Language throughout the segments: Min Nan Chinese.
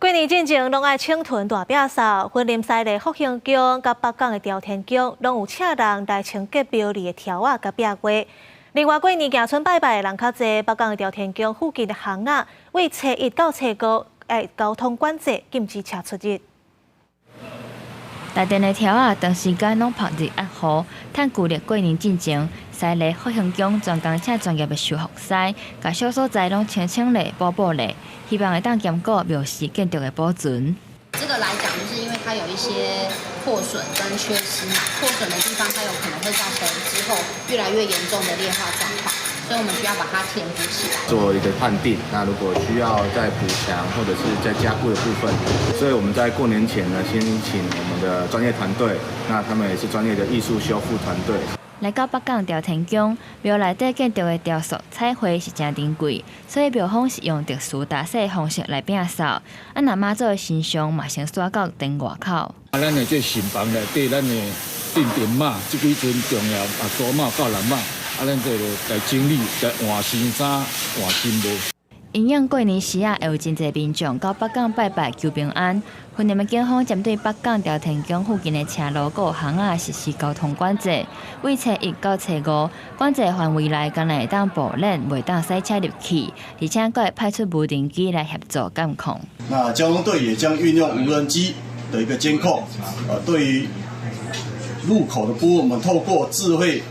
過年進前攏愛清囤大摒掃，雲林西麗福興宮佮北港的朝天宮，攏有請人來清潔廟裡的柱仔佮壁畫。另外，過年行村拜拜的人較濟，北港的朝天宮附近的巷仔，對初一到初五，愛交通管制，禁止車出入。台電的柱仔長時間攏曝日壓雨，趁舊曆過年進前，西麗福興宮專工請專業的修復師，共小所在攏清清咧、補補咧，希望會當兼顧廟寺建築的保存。這個來講，就是因為它有一些破損跟缺失嘛，破損的地方它有可能會造成之後越來越嚴重的劣化狀況，所以我們需要把它填補起來，做一個判定。那如果需要再補強或者是再加固的部分，所以我們在過年前呢，先請我們的專業團隊，那他們也是專業的藝術修復團隊。來到北港朝天宮，廟內底建築的雕塑彩繪是誠珍貴，所以廟方是用特殊打掃方式來摒掃。啊，若媽祖的神像嘛，先徙到殿外口。啊，咱的這神房內底，咱的鎮定媽這幾尊重要啊，祖媽到南媽，啊，咱這個來整理，來換新衫、換新帽。因應過年時啊，會有真濟民眾到北港拜拜求平安。雲林的警方針對北港朝天宮附近的車路佮巷仔實施交通管制，對初一到初五，管制範圍內干焦會當步練，袂當駛車入去，而且閣會派出無人機來協助監控。那交通隊也將運用無人機的一個監控，對於路口的部分，我們透過智慧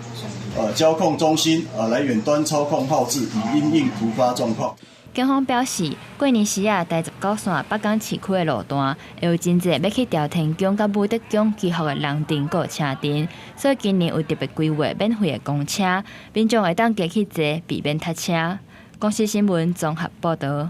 交控中心來遠端操控號誌，以因應突發狀況。警方表示，過年時啊，台十九線北港市區的路段會有真濟欲去朝天宮佮武德宮祈福的人陣佮車陣，所以今年有特別規劃免費的公車，民眾會當加去坐，避免塞車。公視新聞綜合報導。